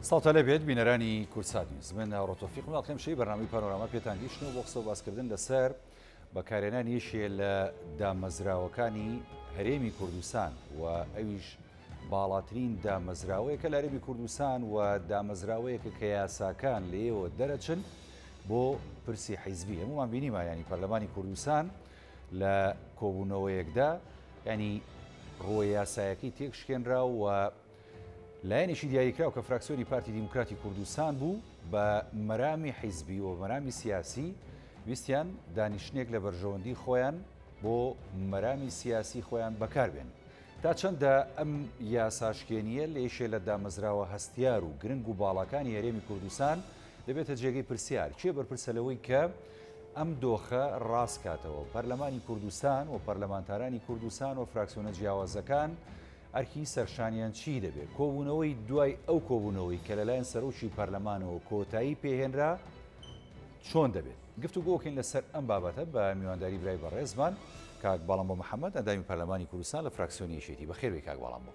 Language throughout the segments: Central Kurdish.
سڵاوتان لێبێت بینەرانی کوردسات نیوز من هاوڕۆ تۆفیقم ئەڵقەی ئەمشەوی بەرنامەی پانۆراما پێتان گەیشتنەوە بۆ قسە و باسکردن لەسەر بەکارهێنانی یەکێ لە دامەزراوەکانی هەرێمی کوردستان و ئەویش باڵاترین دامەزراوەیەکە لە هەرێمی کوردستان و دامەزراوەیەکە کە یاساکان لێیەوە دەرەچن بۆ پرسی حیزبی هەمومان بینیمان ینی پەرلەمانی کوردستان لە کۆبوونەوەیەکدا ینی ڕووە یاسایەکەی تێکشکێنرا و لایەنێکی دیاریکراو کە فراکسیۆنی پارتی دیموکراتی کوردستان بوو بە مەرامی حیزبی و مەرامی سیاسی ویستیان دانیشتنێک لە بەرژەوەندی خۆیان بۆ مەرامی سیاسی خۆیان بەکار بێن. تا چەندە ئەم یاساشکێنییە لە یەکێ لە دامەزراوە هەستیار و گرنگ و باڵاکانی هەرێمی کوردستان دەبێتە جێگەی پرسیار، کێ بەرپرسە لەوەی کە ئەم دۆخە ڕاست کاتەوە؟ پەرلەمانی کوردستان و پەرلەمانتارانی کوردستان و فراکسیۆنە جیاوازەکان ئەرکی سەرشانیان چی دەبێت؟ کۆبوونەوەی دوای ئەو کۆبوونەوەی کە لەلایەن سەرۆکی پەرلەمانەوە کۆتایی پێهێنرا چۆن دەبێت؟ گفتوگۆکەین لەسەر ئەم بابەتە بە میوانداری برای بەڕێزمان کاک باڵامبۆ محەممەد ئەندامی پەرلەمانی کوردستان لە فراکسیۆنی یەکێتی. بەخێربێی کاک باڵامبۆ.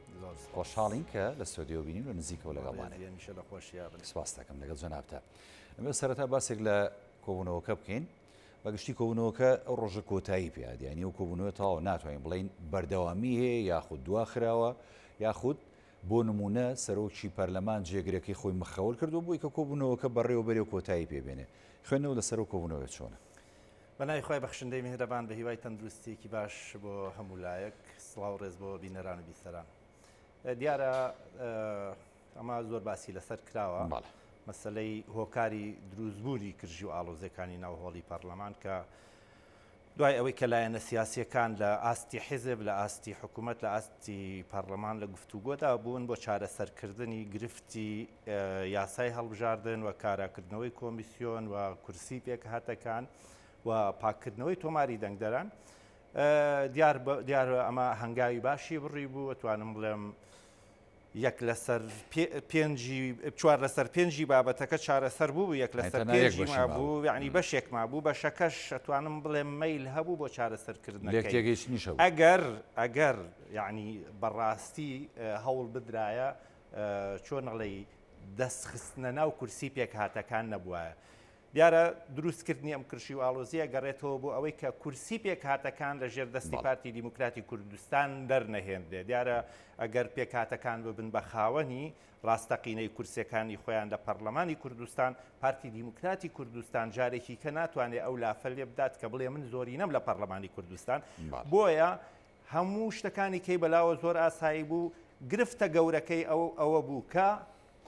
خۆشحاڵین کە لە ستۆدیۆ بینین و نزیکەوە لەگەڵمانێ. سپاست دەکەم لەگەڵ جەنابتا. ئەمە سەرەتا باسێک لە کۆبوونەوەکە بکەین. بە گشتی کۆبوونەوەکە ئەو ڕۆژە کۆتایی پێ هات، یانی ئەو کۆبوونەوە تەواو ناتوانین بڵێین بەردەوامی هەیە یاخود دواخراوە یاخود بۆ نموونە سەرۆکی پەرلەمان جێگرەکەی خۆی مخەول کردووە بۆی کە کۆبوونەوەکە بەڕێوە بەرێ و کۆتایی پێ بێنێ. خوێندنەوە لەسەر ئەو کۆبوونەوەیە چۆنە؟ بە ناوی خوای بەخشندەی میهرەبان بە هیوای تەندروستیەکی باش بۆ هەموو لایەک سڵاو ڕێز بۆ بینەران و بیسەران. دیارە ئەمە زۆر باسی لەسەر کراوە مەسلەی هۆکاری دروستبوونی کرژی و ئاڵۆزیەکانی ناو هۆڵی پەرلەمان کە دوای ئەوەی کە لایەنە سیاسیەکان لە ئاستی حیزب لە ئاستی حکوومەت لە ئاستی پەرلەمان لە گفتوگۆدا بوون بۆ چارەسەرکردنی گرفتی یاسای هەڵبژاردن و کاراکردنەوەی کۆمیسیۆن و کورسی پێکهاتەکان و پاککردنەوەی تۆماری دەنگدەران دیار دیار ئەمە هەنگاوی باشی بڕی بوو توانم بڵێم یەک لەسەر پێنجی چوار لەسەر پێنجی بابەتەکە چارەسەر بوو یەک لەسەر پێنجی مابوو یعنی بەشێک مابوو بەشەکەش ئەتوانم بڵێم مەیل هەبوو بۆ چارەسەرکردنەکەی ئەگەر ئەگەر یعنی بەڕاستی هەوڵ بدرایە چۆن ئەڵێی دەست خستنە ناو کورسی پێکهاتەکان نەبوایە. دیارە دروستکردنی ئەم کرشی و ئاڵۆزییە گەڕێتەوە بۆ ئەوەی کە کورسی پێکهاتەکان لە ژێر دەستی پارتی دیموکراتی کوردستان دەرنەهێنرێ. دیارە ئەگەر پێکهاتەکان ببن بە خاوەنی ڕاستەقینەی کورسیەکانی خۆیان لە پەڕلەمانی کوردستان، پارتی دیموکراتی کوردستان جارێکی کە ناتوانێ ئەو لافە لێ بدات کە بڵێ من زۆرینەم لە پەڕلەمانی کوردستان. بۆیە هەموو شتەکانی کەی بەلاوە زۆر ئاسایی بوو، گرفتە گەورەکەی ئەو ئەوە بوو کە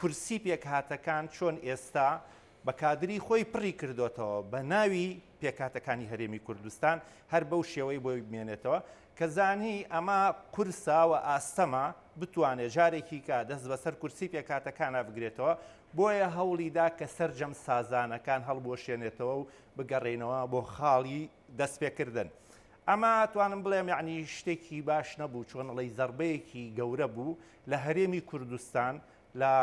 کورسی پێکهاتەکان چۆن ئێستا بە کادری خۆی پڕی کردۆتەوە بە ناوی پێکهاتەکانی هەرێمی کوردستان هەر بەو شێوەی بۆی بمێنێتەوە کە زانی ئەمە قورسە و ئاستەمە بتوانێ جارێکی کە دەست بەسەر کورسی پێکهاتەکانا بگرێتەوە بۆیە هەوڵی دا کە سەرجەم سازانەکان هەڵبوەشێنێتەوە و بگەڕێینەوە بۆ خاڵی دەستپێکردن. ئەمە توانم بڵێم یعنی شتێکی باش نەبوو چۆن ئەڵێی زەربەیەکی گەورە بوو لە هەرێمی کوردستان لە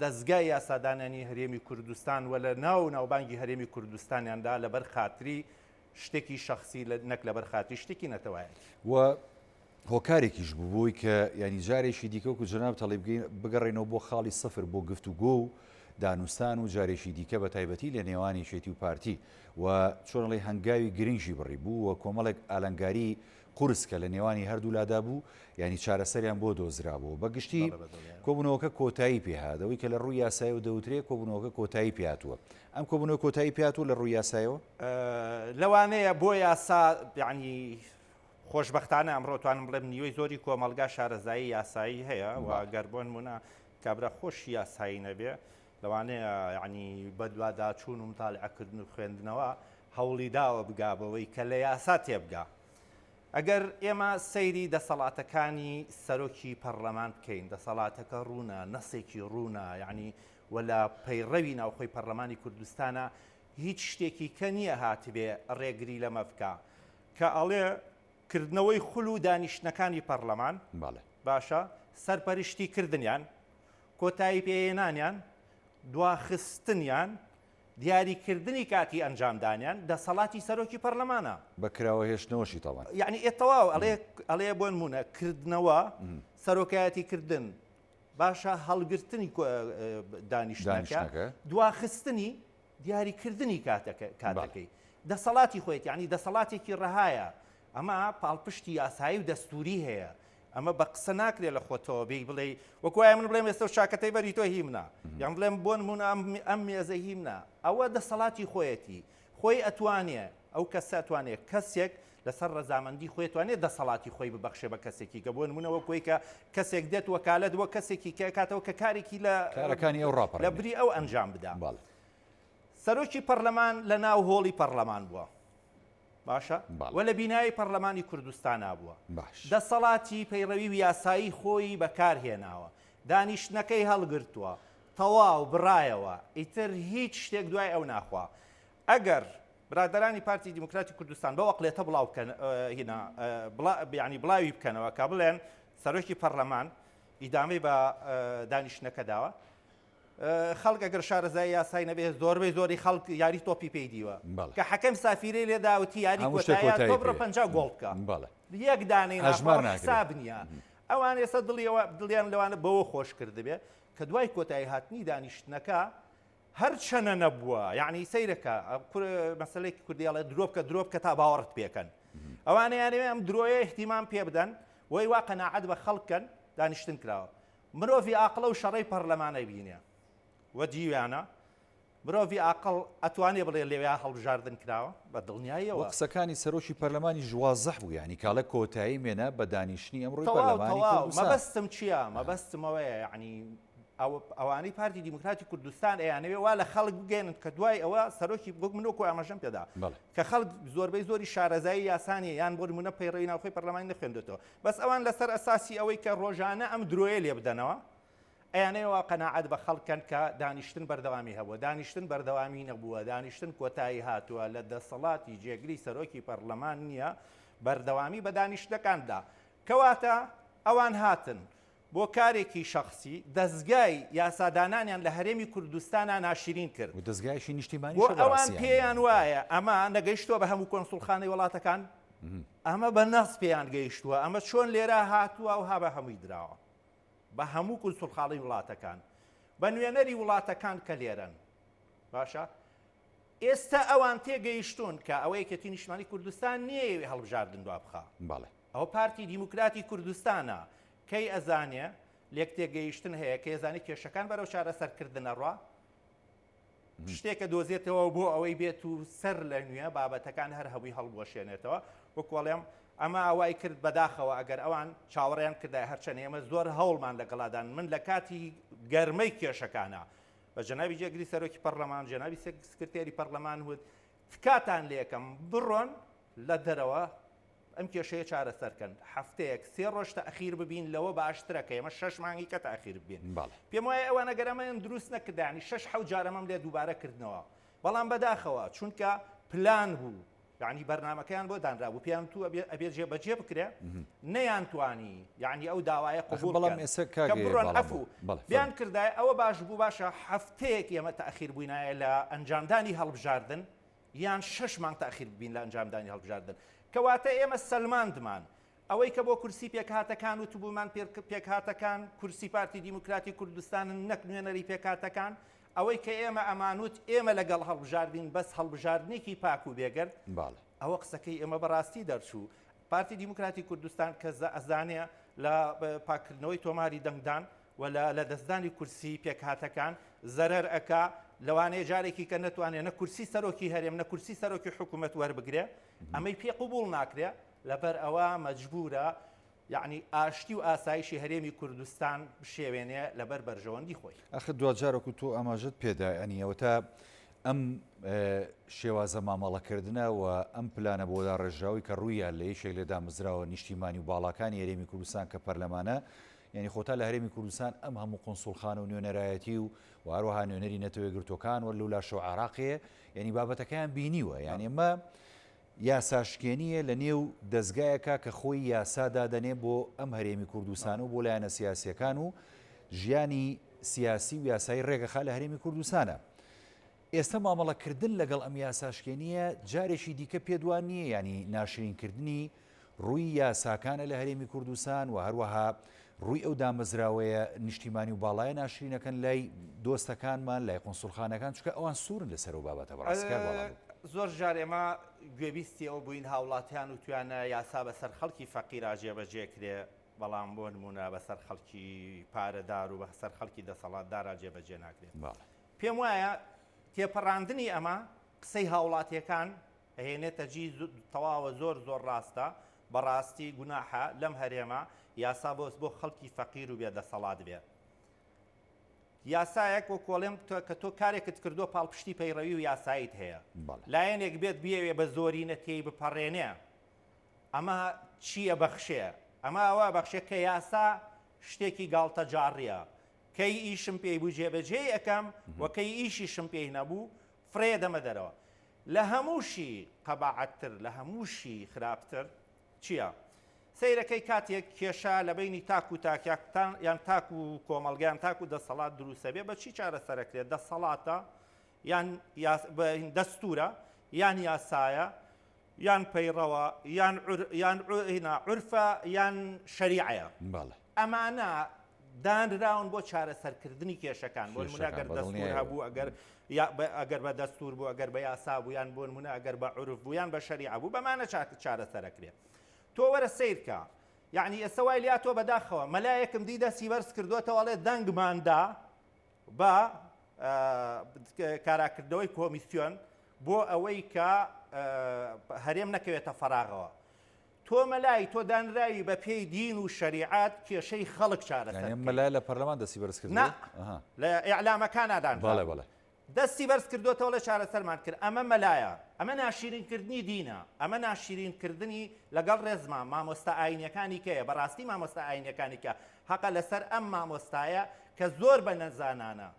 دەزگای یاسادانانی هەرێمی کوردستان و لە ناو ناوبانگی هەرێمی کوردستانیاندا لەبەر خاتری شتێکی شخصی نەک لەبەر خاتری شتێکی نەتەوایەتی. و هۆکارێکیش بوو بۆی کە یانی جارێکی دیکە وەکو جەنابت ئەڵێی بگەین بگەڕێینەوە بۆ خاڵی سفر بۆ گفتوگۆ و دانوستان و جارێکی دیکە بە تایبەتی لە نێوان یەکێتی و پارتی و چۆن ئەڵێی هەنگاوی گرنگی بڕی بوو و کۆمەڵێک ئالنگاری قورس کە لە نێوانی هەردوولادا بوو یانی چارەسەریان بۆ دۆزرابوو بە گشتی کۆبوونەوەکە کۆتایی پێهات ئەوەی کە لە ڕووی یاسایەوە دەوترێ کۆبوونەوەکە کۆتایی پێهاتووە ئەم کۆبوونەوە کۆتایی پێهاتووە لە ڕووی یاسایەوە؟ لەوانەیە بۆ یاسا یعنی خۆشبەختانە ئەمڕۆ توانم بڵێم نیوەی زۆری کۆمەڵگا شارەزایی یاسایی هەیە و گەر بۆ نمونە کابرا خۆشی یاسایی نەبێ لەوانەیە یعنی بەدواداچوون و متالعەکردن و خوێندنەوە هەوڵی داوە بگا بەوەی کە لە یاسا تێبگا. ئەگەر ئێمە سەیری دەسەڵاتەکانی سەرۆکی پەڕلەمان بکەین، دەسەڵاتەکە ڕوونە، نەسێکی ڕوونە، یعنی و لە پەیڕەوی ناوخۆی پەڕلەمانی کوردستانە هیچ شتێکی کە نییە هاتبێ ڕێگری لەمە بکا کە ئەڵێ کردنەوەی خول و دانیشتنەکانی پەڕلەمان، باشە سەرپەرشتی کردنیان، کۆتایی پێهێنانیان، دواخستنیان، دیاریکردنی کاتی ئەنجامدانیان دەسەڵاتی سەرۆکی پەرلەمانە. بە کراوە هێشتنەوەشی تەبعەن. یەعنی ئێ تەواو ئەڵێ ئەڵێ بۆ نموونە کردنەوە، سەرۆکایەتی کردن. باشە هەڵگرتنی دانیشتنەکە دواخستنی دیاریکردنی کاتەکەی دەسەڵاتی خۆیەتی یانی دەسەڵاتێکی ڕەهایە ئەمە پاڵپشتی یاسایی و دەستوری هەیە ئەمە بە قسە ناکرێت لە خۆتەوە بێی بڵێ وەکوایە من بڵێم ئێستا چاکەتەی بەری تۆ هی منە یان بڵێم بۆ نمونە ئەم مێزە هی منە ئەوە دەسەڵاتی خۆیەتی خۆی ئەتوانێ ئەو کەسە ئەتوانێ کەسێک لەسەر ڕەزامەندی خۆی توانێت دەسەڵاتی خۆی ببەخشێ بە کەسێکی کە بۆ نمونە وەک کە کەسێک دێت وەکالەت بۆ کەسێکی کە کاتەوە کە کارێکی لە کارەکانی ئەو ڕاپەڕێنێ لە بری ئەو ئەنجام بدا. سەرۆکی پەرلەمان لە ناو هۆڵی پەرلەمان بووە باشە و لە بینای پەرلەمانی کوردستانا بووە دەسەڵاتی پەیڕەوی و یاسایی خۆی بەکار هێناوە دانیشتنەکەی هەڵگرتووە تەواو بڕایەوە ئیتر هیچ شتێک دوای ئەو ناخوا ئەگەر برادەرانی پارتی دیموکراتی کوردستان بەو ئەقلێتە بڵاو بکەن هینا یعنی بڵاوی بکەنەوە کە بڵێن سەرۆکی پەرلەمان ئیدامەی بە دانیشتنەکە داوە خەڵک ئەگەر شارەزای یاسای نەبێ زۆربەی زۆری خەڵک یاری تۆپی پێی دیوە کە حەکەم سافیرەی لێداوتی یاری کۆتایە تۆ بڕە 50 گۆڵ بکە یەک دانەی هەژمار ناکرێت حساب نییە ئەوان ئێستا دڵیەوە دڵیان لەوانە بەوە خۆش کردبێ کە دوای کۆتایی هاتنی دانیشتنەکە هەرچەنە نەبووە یعنی سەیرەکە مەسلێکی کوردی ئەڵێ درۆ بکە درۆ بکە تا باوەڕت پێکەن ئەوانە یانەوێ ئەم درۆیە احتیمام پێ بدەن وی وا قەناعەت بە خەڵکەن دانیشتن کراوە مرۆڤی ئاقڵ ئەو شەڕەی پەڕلەمانە بینێ و دیویانە، مرۆڤی ئاقڵ ئەتوانێ بڵێ لەوێا هەڵبژاردن کراوە؟ بە دڵنیاییەوە. وە قسەکانی سەرۆکی پەرلەمانیش وازح بوو یانی کاڵێ کۆتایی مێنە بە دانیشتنی ئەمڕۆی تەواو پەرلەمانی تەواو کوردستان. مەبەستم چییە؟ مەبەستم ئەوەیە یانی ئەوانەی پارتی دیموکراتی کوردستان ئەیانەوێ وا لە خەڵک بگەیەنن کە دوای ئەوە سەرۆکی وەک من وەکو ئاماژەم پێدا بەڵێ. کە خەڵک زۆربەی زۆری شارەزایی یاسا نییە یان بۆ نموونە پەیڕەوی ناوخۆی پەرلەمانی نەخوێندۆتەوە بەس ئەوان لەسەر ئەساسی ئەوەی کە ڕۆژانە ئەم درۆیە لێ بدەنەوە ئەیانەوێ وا قەناعەت بە خەڵک کەن کە دانیشتن بەردەوامی هەبووە دانیشتن بەردەوامی نەبووە دانیشتن کۆتایی هاتووە لە دەسەڵاتی جێگری سەرۆکی پەرلەمان نییە بەردەوامی بە دانیشتنەکاندا کەواتە ئەوان هاتن بۆ کارێکی شەخسی دەزگای یاسادانانیان لە هەرێمی کوردستانا ناشرین کرد. و دەزگایەکی بۆ نیشتیمانیشە ئەوان بەڕاستی یانی. پێیان وایە ئەمە نەگەیشتووە بە هەموو کۆنسوڵخانەی وڵاتەکان؟ ئەمە بە نەس پێیان گەیشتووە، ئەمە چۆن لێرە هاتووە ئەوها بە هەمووی دراوە. بە هەموو کونسوڵخاڵەی وڵاتەکان. بە نوێنەری وڵاتەکان کە لێرەن. باشە؟ ئێستا ئەوان تێگەیشتوون کە ئەوە یەکێتی نیشتمانی کوردستان نییە هەڵبژاردن دوابخا. بەڵێ. ئەوە پارتی دیموکراتی کوردستانە کەی ئەزانێ لێکتێگەیشتن هەیە، کەی ئەزانێ کێشەکان بەرەو چارەسەرکردن ئەڕوا، شتێکە دۆزێتەوە بۆ ئەوەی بێت و سەر لە نوێ بابەتەکان هەر هەبووی هەڵبوەشێنێتەوە. وەکو ئەڵێم ئەمە وای کرد بەداخەوە ئەگەر ئەوان چاوەڕێیان کردای، هەرچەند ئێمە زۆر هەوڵمان لەگەڵادان، من لە کاتی گەرمەی کێشەکانە بە جەنابی جێگری سەرۆکی پەرلەمان، جەنابی سکرتێری پەرلەمان وت تکاتان لێکەم بڕۆن لە دەرەوە ئەم کێشەیە چارەسەر کەن، هەفتەیەک سێ ڕۆژ تەئخیر ببین لەوە باشترە کە ئێمە شەش مانگی کە تەئخیر ببین. پێم وایە ئەوان ئەگەر ئەمەیان دروست نەکردا یانی شەش حەوت جار ئەمەم لێ دووبارە کردنەوە بەڵام بەداخەوە چونکە پلان بوو یعنی بەرنامەکەیان بۆ دانرابوو پێیان تو ئەبێ جێ بەجێ بکرێ نەیانتوانی یعنی ئەو داوایە قبوڵ بەڵام ئێستا کە بڕۆن عەفو بیان کردایە ئەوە باش بوو باشە هەفتەیەک ئێمە تەئخیر بووینایە لە ئەنجامدانی هەڵبژاردن یان شەش مانگ تاخیر ببین لە ئەنجامدانی هەڵبژاردن. کەواتە ئێمە سەلماندمان ئەوەی کە بۆ کورسی پێکهاتەکان وتبوومان پێکهاتەکان کورسی پارتی دیموکراتی کوردستانن نەک نوێنەری پێکهاتەکان، ئەوەی کە ئێمە ئەمانوت ئێمە لەگەڵ هەڵبژاردین بەس هەڵبژاردنێکی پاک و بێگەرد، ئەوە قسەکەی ئێمە بەڕاستی دەرچوو. پارتی دیموکراتی کوردستان کە ئەزانێ لە پاککردنەوەی تۆماری دەنگدان و لە لەدەستدانی کورسی پێکهاتەکان زەرەر ئەکا، لەوانەیە جارێکی کە نەتوانێ نە کورسی سەرۆکی هەرێم نە کورسی سەرۆکی حکوومەت وەربگرێ، ئەمەی پێ قبوڵ ناکرێ، لەبەر ئەوە مەجبوورە یەعنی ئاشتی و ئاسایشی هەرێمی کوردستان بشێوێنێ لەبەر بەرژەوەندی خۆی. ئاخر دواجار وەکو تۆ ئاماژەت پێدا یانی ئەوەتا ئەم شێوازە مامەڵەکردنە و ئەم پلانە بۆ داڕێژراوی کە ڕوویە لە یەکێک لە دامەزراوە نیشتیمانی و باڵاکانی هەرێمی کوردستان کە پەرلەمانە یانی خۆتا لە هەرێمی کوردستان ئەم هەموو قونسوڵخانە و نوێنەرایەتی و و هەروەها نوێنەری نەتەوە یەکگرتووەکان و لەولاشەوە عێراقێ یانی بابەتەکەیان بینیوە یانی ئەمە یاساشکێنییە لە نێو دەزگایەکا کە خۆی یاسا دادەنێ بۆ ئەم هەرێمی کوردستان و بۆ لایەنە سیاسییەکان و ژیانی سیاسی و یاسایی ڕێگەخا لە هەرێمی کوردستانە. ئێستا مامەڵەکردن لەگەڵ ئەم یاساشکێنییە جارێکی دیکە پێت وا نییە یانی ناشرینکردنی ڕووی یاساکانە لە هەرێمی کوردستان و هەروەها ڕووی ئەو دامەزراوەیە نیشتیمانی و باڵایە ناشرینەکەن لای دۆستەکانمان لای قونسوڵخانەکان چونکە ئەوان سوورن لەسەر ئەو بابەتە بەڕاستی کاک باڵا بوو. زۆر جار ئێمە گوێبیستی ئەوە بووین هاوڵاتیان وتویانە یاسا بەسەر خەڵکی فەقیرا جێبەجێ کرێ بەڵام بۆ نموونە بەسەر خەڵکی پارەدار و بەسەر خەڵکی دەسەڵاتدارا جێبەجێ ناکرێت. پێم وایە تێپەڕاندنی ئەمە قسەی هاوڵاتیەکان ئەهێنێتە جی تەواوە زۆر زۆر ڕاستە بەڕاستی گوناحە لەم هەرێمە یاسا بۆس بۆ خەڵکی فەقیر و بێ دەسەڵات بێ یاسایەک وەک وەڵێم کە تۆ کارێکت کردووە پاڵپشتی پەیڕەوی و یاساییت هەیە لایەنێک بێت بیەوێ بە زۆرینە تێی بپەڕێنێ ئەمە چییە بەخشێ ئەمە ئەوە بەخشێ کە یاسا شتێکی گاڵتەجاڕیە کەی ئیشم پێی بوو جێبەجێی ئەکەم و کەی ئیشیشم پێی نەبوو فڕێ دەمە دەرەوە. لە هەمووشی قەباعەتتر، لە هەمووشی خراپتر چییە؟ سەیرەکەی کاتێک کێشە لە بەینی تاک و تاک یان تاک و کۆمەڵگە یان تاک و دەسەڵات دروستەبێ بە چی چارەسەرەکرێت؟ دەسەڵاتە یان دەستورە یان یاسایە یان پەیڕەوە یان یان هینا عورفە یان شەریعەیە. بەڵێ. ئەمانە دانراون بۆ چارەسەرکردنی کێشەکان بۆ نمونە کێشەکان ئەگەر دەستور بەدڵنیایەوە. هەبوو ئەگەر یا بە- ئەگەر بە دەستور بوو ئەگەر بە یاسا بوو یان بۆ نمونە ئەگەر بە عورف بوو یان بە شەریعە بوو بەمانە چا- چارەسەرەکرێ تۆ وەرە سەیرکە یعنی ئێستا وای لاتۆ بەداخەوە مەلایەکم دی دەستی بەرز کردووەتەوە ئەڵێ دەنگمان دا بە کاراکردنەوەی کۆمیسیۆن بۆ ئەوەی کە هەرێم نەکەوێتە فەراغەوە. تۆ مەلای تۆ دانراوی بە پێی دین و شەریعەت کێشەی خەڵک چارەسەر بکەی. مەلای لە پەرلەمان دەستی بەرز کردووە؟ نا لە ئیعلامەکانا دانراوە. بەڵێ بەڵێ. دەستی بەرز کردۆتەوە ڵێ چارەسەرمان کرد ئەمە مەلایە ئەمە ناشیرین کردنی دینە ئەمە ناشیرین کردنی لەگەڵ ڕێزما مامۆستا ئاینیەکانی کەیە بەڕاستی مامۆستا ئاینیەکانی کە هەقە لەسەر ئەم مامۆستایە کە زۆر بە نەزانانە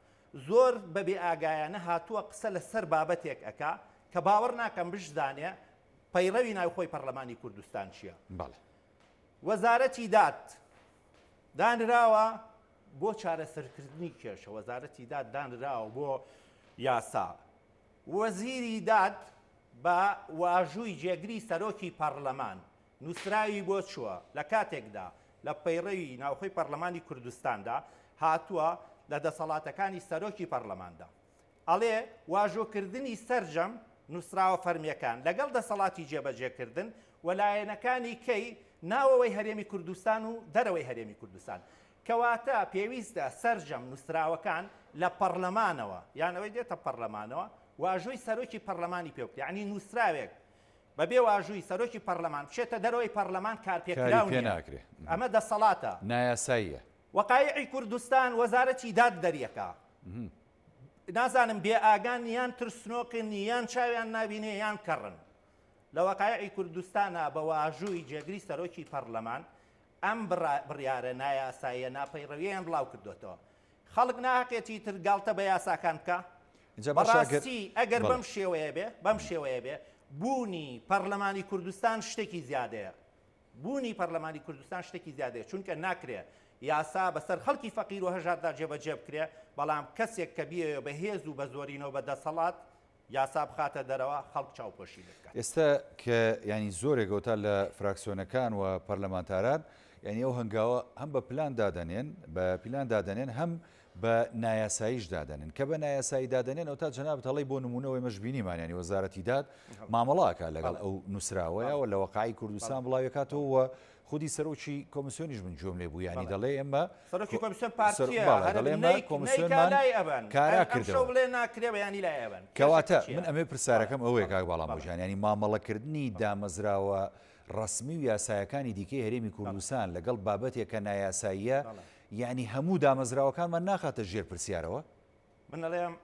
زۆر بە بێ ئاگایانە هاتووە قسە لەسەر بابەتێک ئەکا کە باوەڕ ناکەم بشزانێ پەیڕەوی ناوخۆی پەرلەمانی کوردستان چییە. بەڵێ. وەزارەتی داد دانراوە بۆ چارەسەرکردنی کێشە، وەزارەتی داد دانراوە بۆ یاسا. وەزیری داد بە واژووی جێگری سەرۆکی پەڕلەمان نووسراوی بۆ چووە، لە کاتێکدا لە پەیڕەوی ناوخۆی پەڕلەمانی کوردستاندا هاتووە لە دەسەڵاتەکانی سەرۆکی پەڕلەماندا ئەڵێ واژۆکردنی سەرجەم نووسراوە فەرمییەکان لەگەڵ دەسەڵاتی جێبەجێکردن و لایەنەکانی کەی ناوەوەی هەرێمی کوردستان و دەرەوەی هەرێمی کوردستان. کەواتە پێویستە سەرجەم نووسراوەکان لە پەڕلەمانەوە یان ئەوەی دێتە پەڕلەمانەوە واژۆی سەرۆکی پەڕلەمانی پێ بکرێ یانی نووسراوێک بەبێ واژووی سەرۆکی پەڕلەمان بچێتە دەرەوەی پەڕلەمان کاری کارپێکراو پێ نییە. ناکرێ. ئەمە دەسەڵاتە. نایاساییە. وەقایعی کوردستان وەزارەتی داد دەریەکا. نازانم بێ ئاگان یان ترسنۆکن یان چاویان نابینێ یان کەڕن. لە وەقایعی کوردستانا بە واژووی جێگری سەرۆکی پەڕلەمان ئەم بڕیارە نایاساییە ناپەیڕەویەیان بڵاو کردۆتەوە. خەڵک ناهەقێتی تر گاڵتە بە یاساکان بکا؟ ئینجا باشە ئەگەر بەڕاستی ئەگەر بەڵێ. بەم شێوەیە بێ بەم شێوەیە بێ بوونی پەڕلەمانی کوردستان شتێکی زیادەیە. بوونی پەرلەمانی کوردستان شتێکی زیادەیە، چونکە ناکرێ یاسا بەسەر خەڵکی فەقیر و هەژاردا جێبەجێ بکرێ، بەڵام کەسێک کە بیەوێ بە هێز و بە زۆرینەوە بە دەسەڵات یاسا بخاتە دەرەوە، خەڵک چاوپۆشی لێ بکات. ئێستا کە یانی زۆرێک ئەوتا لە فراکسیۆنەکان و پەرلەمانتاران یانی ئەو هەنگاوە هەم بە پلان دادەنێن بە پیلان دادەنێن هەم بە نایاساییش دادەنێن کە بە نایاسایی دادەنێن ئەوتا جەنابت هەڵی بۆ نموونە ئێمەش بینیمان یانی وەزارەتی داد مامەڵە ئەکا لەگەڵ ئەو نووسراوەیە و لە وەقاعی کوردستان بڵاویەکاتەوە و خودی سەرۆکی کۆمیسیۆنیش من گوێم لێ بوو یانی دەڵێ ئێمە سەرۆکی کۆمیسیۆن پارتیە بەڵێ دەڵێ ئێمە کۆمیسیۆنمان کارا کردەوە بڵێ ناکرێ بەیانی لای ئەبەن کەواتە من ئەمێ پرسیارەکەم ئەوەیە کاک باڵامۆ گیان یانی مامەڵەکردنی دامەزراوە ڕەسمی و یاسایەکانی دیکەی هەرێمی کوردستان لەگەڵ بابەتێک کە نایاساییە یەعنی هەموو دامەزراوەکانمان ناخاتە ژێر پرسیارەوە؟ من ئەڵێم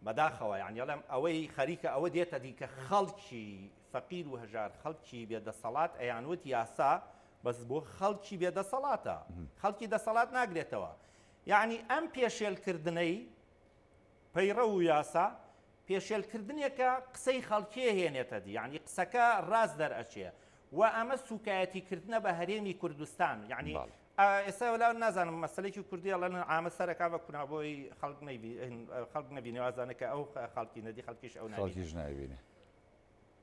بەداخەوە یعنی ئەڵێم ئەوەی خەریکە ئەوە دێتە دی کە خەڵکی فەقیر و هەژار خەڵکی بێدەسەڵات ئەیانوت یاسا بەس بۆ خەڵکی بێدەسەڵاتە خەڵکی دەسەڵات ناگرێتەوە یعنی ئەم پێشێلکردنەی پەیڕەو و یاسا پێشێلکردنێکە قسەی خەڵکی ئەهێنێتە دی یانی قسەکە ڕاست دەرئەچێ و ئەمە سوکایەتی کردنە بە هەرێمی کوردستان یعنی ئێستا وەلا نازانم مەسەلێکی کوردی ئەڵێن عامە سەرەکا بە کونابۆی خەڵک نەیبی خەڵک نەبینێ وازانە کە ئەو خەڵکی نەدی خەڵکیش ئەو نابینێ خەڵکیش نایبینێ.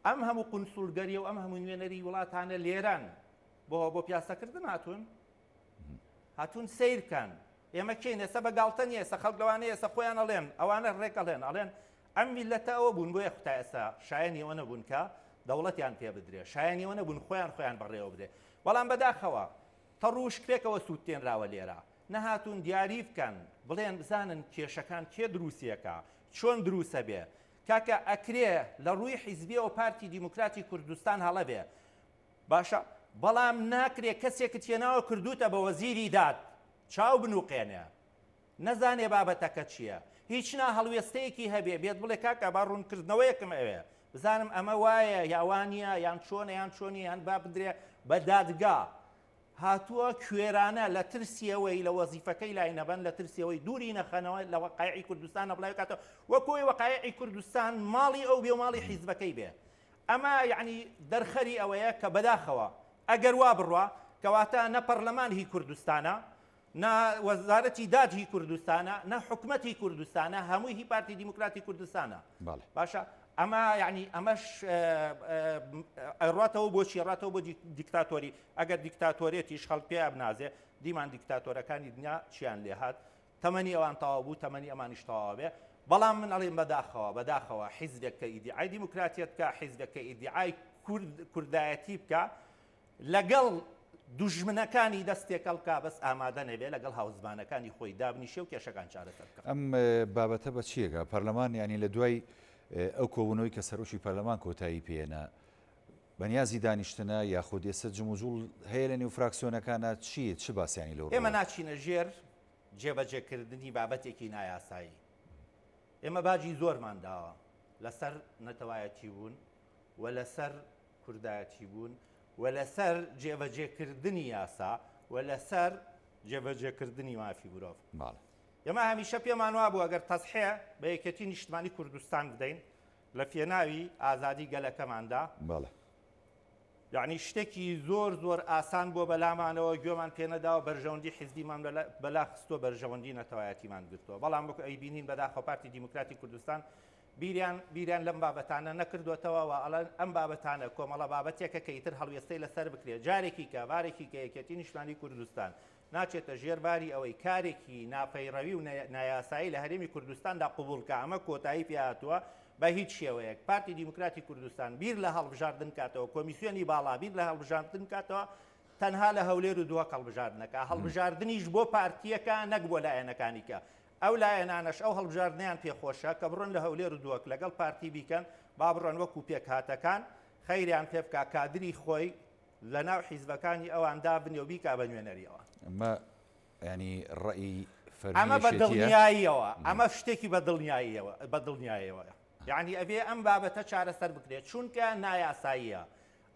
ئەم هەموو قونسوڵگەریە و ئەم هەموو نوێنەری وڵاتانە لێرەن بۆ بۆ پیاسەکردن هاتوون؟ هاتوون سەیر بکەن ئێمە کێین ئێستا بە گاڵتە نییە ئێستا خەڵک لەوانەیە ئێستا خۆیان ئەڵێن ئەوانە ڕێک ئەڵێن ئەڵێن ئەم میللەتە ئەوە بوون بۆیە تا ئێستا شایەنی ئەوە نەبوون کە دەوڵەتیان پێ بدرێ شایەنی ئەوە نەبوون خۆیان خۆیان بەڕێوە بدرێ بەڵام بەداخەوە تەڕ و وشک پێکەوە سووتێنراوە لێرە نەهاتوون دیاری بکەن بڵێن بزانن کێشەکان کێ دروستیەکە چۆن دروسە بێ کاکە ئەکرێ لە ڕووی حیزبیەوە پارتی دیموکراتی کوردستان هەڵە بێ باشە بەڵام ناکرێ کەسێکت هێناوە کردوتە بە وەزیری داد چاو بنوقێنێ نەزانێ بابەتەکە چییە هیچ نا هەڵوێستەیەکی هەبێ بێت بڵێ کاکە با ڕوونکردنەوەیەکم ئەوێ بزانم ئەمە وایە یا وانە یان چۆنە یان چۆنی یان با بدرێ بە دادگا هاتووە کوێرانە لە ترسیەوەی لە وەزیفەکەی لای نەبەن لە ترسیەوەی دووری نەخەنەوە لە وەقایعی کوردستان بڵاوی کاتەوە وەکۆی وەقایعی کوردستان ماڵی ئەو بێ و ماڵی حیزبەکەی بێ ئەمە یەعنی دەرخەری ئەوەیە کە بەداخەوە ئەگەر وا بڕوا کەواتە نە پەرلەمان هی کوردستانە، نە وەزارەتی داد هی کوردستانە، نە حکومەت هی کوردستانە، هەمووی هی پارتی دیموکراتی کوردستانە. بەڵێ. باشە ئەمە یعنی ئەمەش ئەڕاتەوە بۆچی ڕاتەوە بۆ دیکتاتۆری ئەگەر دیکتاتۆرێتیش خەڵک پێ بنازێ دیمان دیکتاتۆرەکانی دنیا چیان لێهات تەمەنی ئەوان تەواو بوو تەمەنی ئەمانیش تەواو بێ بەڵام من ئەڵێم بەداخەوە بەداخەوە حیزبێک کە ئیدیعای دیموکراتیەت بکا حیزبێک کە ئیدیعای کورد کوردایەتی بکا لەگەڵ دوژمنەکانی دەست تێکەڵ بکا بەس ئامادە نەبێ لەگەڵ هاوزمانەکانی خۆی دابنیشێ و کێشەکان چارەسەر بکا. ئەم بابەتە بە چیەکە پەرلەمان یانی لە دوای ئەو کۆبوونەوەی کە سەرۆکی پەرلەمان کۆتایی پێێنا بەنیازی دانیشتنە یاخود ئێستا جموجوڵ هەیە لە نێو فراکسیۆنەکانە چییە چ باسیانی لەو ئێمە ناچینە ژێر جێبەجێکردنی بابەتێکی نایاسایی. ئێمە باجی زۆرمان داوە لەسەر نەتەوایەتی بوون و لەسەر کوردایەتی بوون و لەسەر جێبەجێکردنی یاسا و لەسەر جێبەجێکردنی مافی مرۆڤ. ئێمە هەمیشە پێمان وابوو ئەگەر تەزحێ بە یەکێتی نیشتمانی کوردستان بدەین لە پێناوی ئازادی گەلەکەماندا، یەعنی شتێکی زۆر زۆر ئاسان بووە بەلامانەوە گوێمان پێنەداوە بەرژەوەندی حیزبیمان بەلا خستووە بەرژەوەندی نەتەوایەتیمان گرتووە بەڵام وەکو ئەیبینین بەداخەوە پارتی دیموکراتی کوردستان بیریان بیریان لەم بابەتانە نەکردوێتەوە و ئەڵەن ئەم بابەتانە کۆمەڵە بابەتێکە کە ئیتر هەڵوێستەی لەسەر بکرێت جارێکی کە بارێکی کە یەکێتی نیشتمانی کوردستان ناچێتە ژێر باری ئەوەی کارێکی ناپەیڕەوی و نایاسایی لە هەرێمی کوردستاندا قبوڵ کا، ئەمە کۆتایی پێهاتووە بە هیچ شێوەیەک پارتی دیموکراتی کوردستان بیر لە هەڵبژاردن کاتەوە، کۆمیسیۆنی باڵا بیر لە هەڵبژاردن کاتەوە، تەنها لە هەولێر و دهۆک هەڵبژاردنەکە، هەڵبژاردنیش بۆ پارتییەکە نەک بۆ لایەنەکانی کە. ئەو لایەنانەش ئەو هەڵبژاردنەیان پێخۆشە کە بڕۆن لە هەولێر و دهۆک لەگەڵ پارتی بیکەن، با بڕۆن وەکو پێکهاتەکان خەیریان پێبکا کادری خۆی لەناو حیزبەکانی ئەوان دابنێ و بیکا بە نوێنەری ئەوان. ئەمە یانی ڕەئی فەرمی ئەمە بە یەکێتییە؟ دڵنیاییەوە، ئەمە شتێکی بە دڵنیاییەوە، بە دڵنیایەوەیە. یانی ئەبێ ئەم بابەتە چارەسەر بکرێت، چونکە نایاساییە.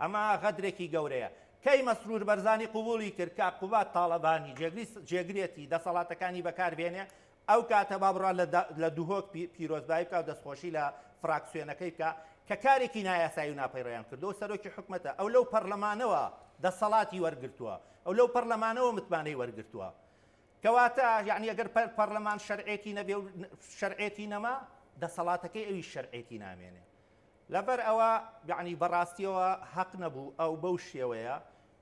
ئەمە غەدرێکی گەورەیە. کەی مەسرور بەرزانی قبوڵی کرد کە قوباد تاڵەبانی جێگری جێگرێتی دەسەڵاتەکانی بەکار بێنێ، ئەو کاتە با بڕا لە دهۆک پیرۆزبایی بکا و دەستخۆشی لە فراکسیۆنەکەی بکا کە کارێکی نایاسایی و ناپەیڕەویان کردووە و سەرۆکی حکومەتە ئەو لەو پەرلەمانەوە دەسەڵاتی وەرگرتووە ئەو لەو پەرلەمانەوە متمانەی وەرگرتووە کەواتە یعنی ئەگەر پەرلەمان شەرعێتی نەبێ و شەرعێتی نەما دەسەڵاتەکەی ئەوی شەرعێتی نامێنێ لەبەر ئەوە یعنی بەڕاستیەوە هەق نەبوو ئەو بەو شێوەیە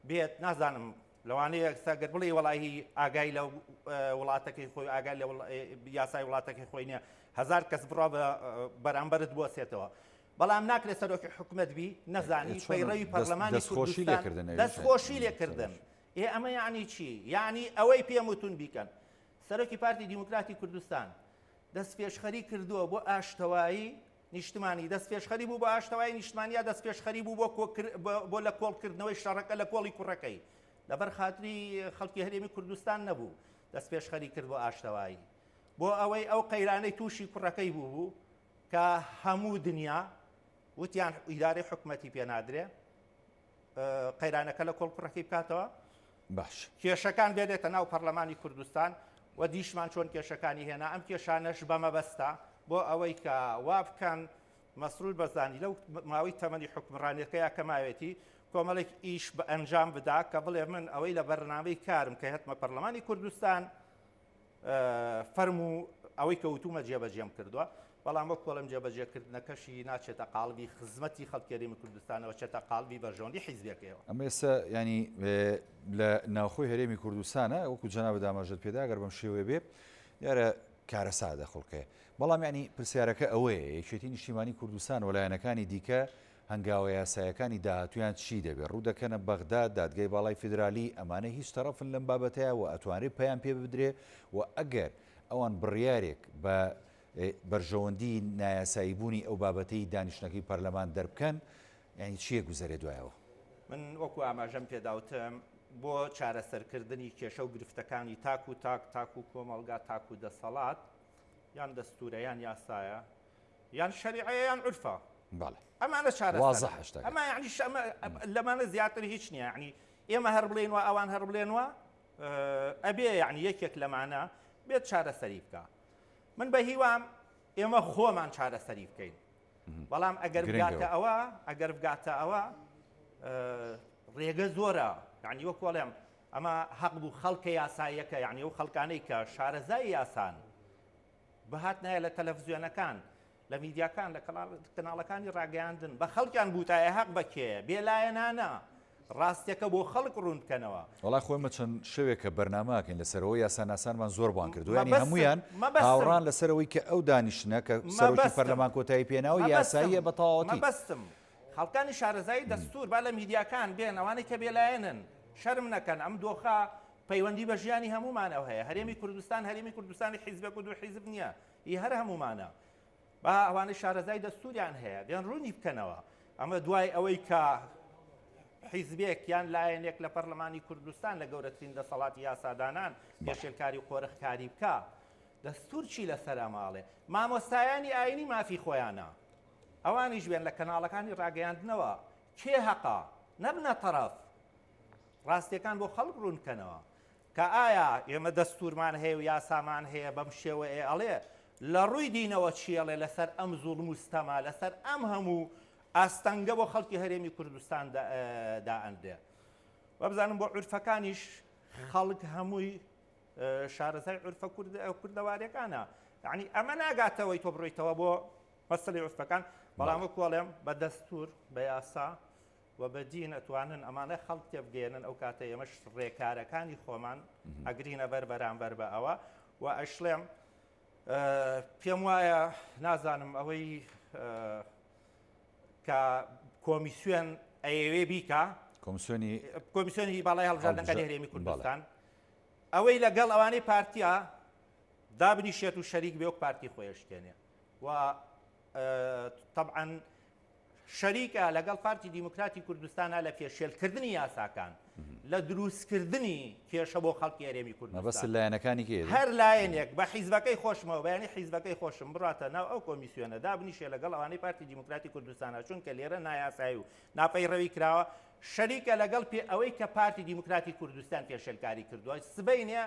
بێت نازانم لەوانەیە ئێستا گەر بڵێی وەڵاهی ئاگای لە وڵاتەکەی خۆی ئاگای لە یاسای وڵاتەکەی خۆی نییە هەزار کەس بڕا بە بەرامبەرت بوەسێتەوە بەڵام ناکرێت سەرۆکی حکومەت بی نەزانی پەیڕەوی پەرلەمانی دەستخۆشی لێکردن دەستخۆشی لێکردن ئێ ئەمە یعنی چی یعنی ئەوەی پێم وتون بیکەن سەرۆکی پارتی دیموکراتی کوردستان دەستپێشخەری کردووە بۆ ئاشتەوایی نیشتمانی، دەستپێشخەری بوو بۆ ئاشتەوایی نیشتمانی یا دەستپێشخەری بوو بۆ بۆ لە کۆڵکردنەوەی شەڕەکە لە کۆڵی کوڕەکەی؟ لەبەر خاتری خەڵکی هەرێمی کوردستان نەبوو دەستپێشخەری کرد بۆ ئاشتەوایی، بۆ ئەوەی ئەو قەیرانەی تووشی کوڕەکەی بوو بوو کە هەموو دنیا وتیان ئیدارەی حکومەتی پێ نادرێ قەیرانەکە لە کۆڵ کوڕەکەی بکاتەوە. باش. کێشەکان بێنێتە ناو پەرلەمانی کوردستان و دیشمان چۆن کێشەکانی هێنا، ئەم کێشانەش بە مەبەستە بۆ ئەوەی کە وا بکەن مەسرور بەرزانی لەو ماوەی تەمەنی حوکمڕانیەکەیا کە ماوێتی کۆمەڵێک ئیش بە ئەنجام بدا کە بڵێ من ئەوەی لە بەرنامەی کارم کە هێتمە پەرلەمانی کوردستان فەرموو ئەوەی کە وتومە جێبەجێم کردووە. بەڵام وەک کۆڵم جێبەجێکردنەکەشی ناچێتە قاڵبی خزمەتی خەڵکی هەرێمی کوردستانەوە، چێتە قاڵبی بەرژەوەندی حیزبەکەیەوە. ئەمە ئێستا یانی لە ناوخۆی هەرێمی کوردستانە وەکو جەنابت ئاماژەت پێدا گەر بەم شێوەیە بێ دیارە کارەسات دەخوڵقێ بەڵام یانی پرسیارەکە ئەوەیە یەکێتی نیشتیمانی کوردستان و لایەنەکانی دیکە هەنگاوە یاسایەکانی داهاتوویان چی دەبێ ڕوو دەکەنە بەغدا دادگای باڵای فیدرالی ئەمانە هیچ تەڕەفن لەم بابەتەیە و ئەتوانرێ پەیان پێ بدرێ و ئەگەر ئەوان بڕیارێک بە بەرژەوەندی نایاسایی بوونی ئەو بابەتەی دانیشتنەکەی پەرلەمان دەربکەن یانی چییە گوزەرێ دوایەوە؟ من وەکو ئاماژەم پێداوتم بۆ چارەسەرکردنی کێشە و گرفتەکانی تاک و تاک تاک و کۆمەڵگا تاک و دەسەڵات یان دەستورە یان یاسایە یان شەریعەیە یان عورفە بەڵێ ئەمانە چارەسەرن وازحە شتەکە. ئەمە یعنی ئەمە لەمانە زیاتر هیچ نییە یعنی ئێمە هەر بڵێین وا ئەوان هەر بڵێن وا ئەبێ یعنی یەکێک لەمانە بێت چارەسەری بکە من بە هیوام ئێمە خۆمان چارەسەری بکەین بەڵام ئەگەر بگاتە ئەوە ئەگەر بگاتە ئەوە ڕێگە زۆرە یعنی وەک وەڵێم ئەمە حەق بوو خەڵکە یاساییەکە یعنی ئەو خەڵکانەی کە شارەزای یاسان بهاتنایە لە تەلەفزیۆنەکان لە میدیاکان لە کەناڵەکانی ڕاگەیاندن بە خەڵکیان بوتایە هەق بە کێیە بێلایەنانە ڕاستیەکە بۆ خەڵک ڕوون بکەنەوە. وەڵا خۆ ئێمە چەند شەوێکە بەرنامە ئەکەین لەسەرەوە یاساناسانمان زۆر بانگ کردووە یانی هەموویان هاوڕان لەسەر ئەوەی کە ئەو دانیشتنە کە سەرۆکی پەرلەمان کۆتایی پێناوە یاساییە بە تەواوەتی. مەبەستم خەڵکانی شارەزایی دەستوور با لە میدیاکان بێن ئەوانەی کە بێلایەنن شەرم نەکەن ئەم دۆخە پەیوەندی بە ژیانی هەموومانەوە هەیە هەرێمی کوردستان هەرێمی کوردستانی حیزبێک و دوو حیزب نییە ئی هەر هەموومانە با ئەوانەی شارەزای دەستوریان هەیە بێن ڕوونی بکەنەوە ئەمە دوای ئەوەی کە حیزبێک یان لایەنێک لە پەرلەمانی کوردستان لە گەورەترین دەسەڵاتی یاسادانان پێشێلکاری و قۆرخکاری بکە دەستور چی لەسەر ئەماڵێ مامۆستایانی ئاینی مافی خۆیانە ئەوانیش بێن لە کەناڵەکانی ڕاگەیاندنەوە کێ هەقا نەبنە تەرەف ڕاستیەکان بۆ خەڵک ڕوون بکەنەوە کە ئایا ئێمە دەستورمان هەیە و یاسامان هەیە بەم شێوەیە ئەڵێ لە ڕووی دینەوە چی ئەڵێ لەسەر ئەم زوڵم و ستەمە لەسەر ئەم هەموو ئاستەنگە بۆ خەڵکی هەرێمی کوردستان دائەنرێ وابزانم بۆ عورفەکانیش خەڵک هەمووی شارەزای عورفە کوردەوارەکانە یعنی ئەمە ناگاتەوەی تۆ بڕۆیتەوە بۆ مەسەلی عورفەکان بەڵام وەکوڵێم بە دەستور بە یاسا و بە دین ئەتوانن ئەمانە خەڵک تێبگەیەنن ئەو کاتە ئێمەش ڕێکارەکانی خۆمان ئەگرینە بەر بەرامبەر بە ئەوە و ئەشڵێم پێم وایە نازانم ئەوەی کە کۆمیسیۆن ئەیەوێ بیکا کۆمیسیۆنی کۆمیسیۆنی باڵای هەڵبژاردنەکانی هەرێمی کوردستان ئەوەی لەگەڵ ئەوانەی پارتیا دابنیشێت و شەریک بێ وەک پارتی خۆیشتێنێ و طبعا شەریکە لەگەڵ پارتی دیموکراتی کوردستانا لە پێشێلکردنی یاساکان، لە دروستکردنی کێشە بۆ خەڵکی هەرێمی کوردستان. مەبەستت لایەنەکانی کێیە؟ هەر لایەنێک بە حیزبەکەی خۆشمەوە، بەیانی حیزبەکەی خۆشم بڕاتە ناو ئەو کۆمیسیۆنە دابنیشێ لەگەڵ ئەوانەی پارتی دیموکراتی کوردستانا، چونکە لێرە نایاسایی و ناپەیڕەوی کراوە، شەریکە لەگەڵ پێ ئەوەی کە پارتی دیموکراتی کوردستان پێشێلکاری کردووە، سبەینێ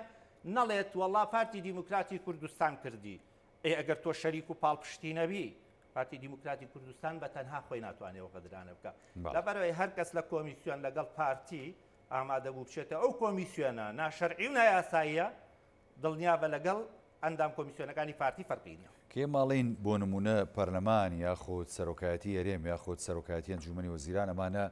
نەڵێت وەڵا پارتی دیموکراتی کوردستان کردی، ئەی ئەگەر تۆ شەریک و پاڵپشتی نەبی، پارتی دیموکراتی کوردستان بە تەنها خۆی ناتوانێت ئەو غەدرانە بکا. لەبەرئەوەی هەر کەس لە کۆمیسیۆن لەگەڵ پارتی ئامادە بوو بچێتە ئەو کۆمیسیۆنە ناشەرعی و نایاساییە، دڵنیابە لەگەڵ ئەندام کۆمیسیۆنەکانی پارتی فەرقی نییە. کێ ماڵین بۆ نموونە پەرلەمان یاخود سەرۆکایەتی هەرێم یاخود سەرۆکایەتی ئەنجوومەنی وەزیران ئەمانە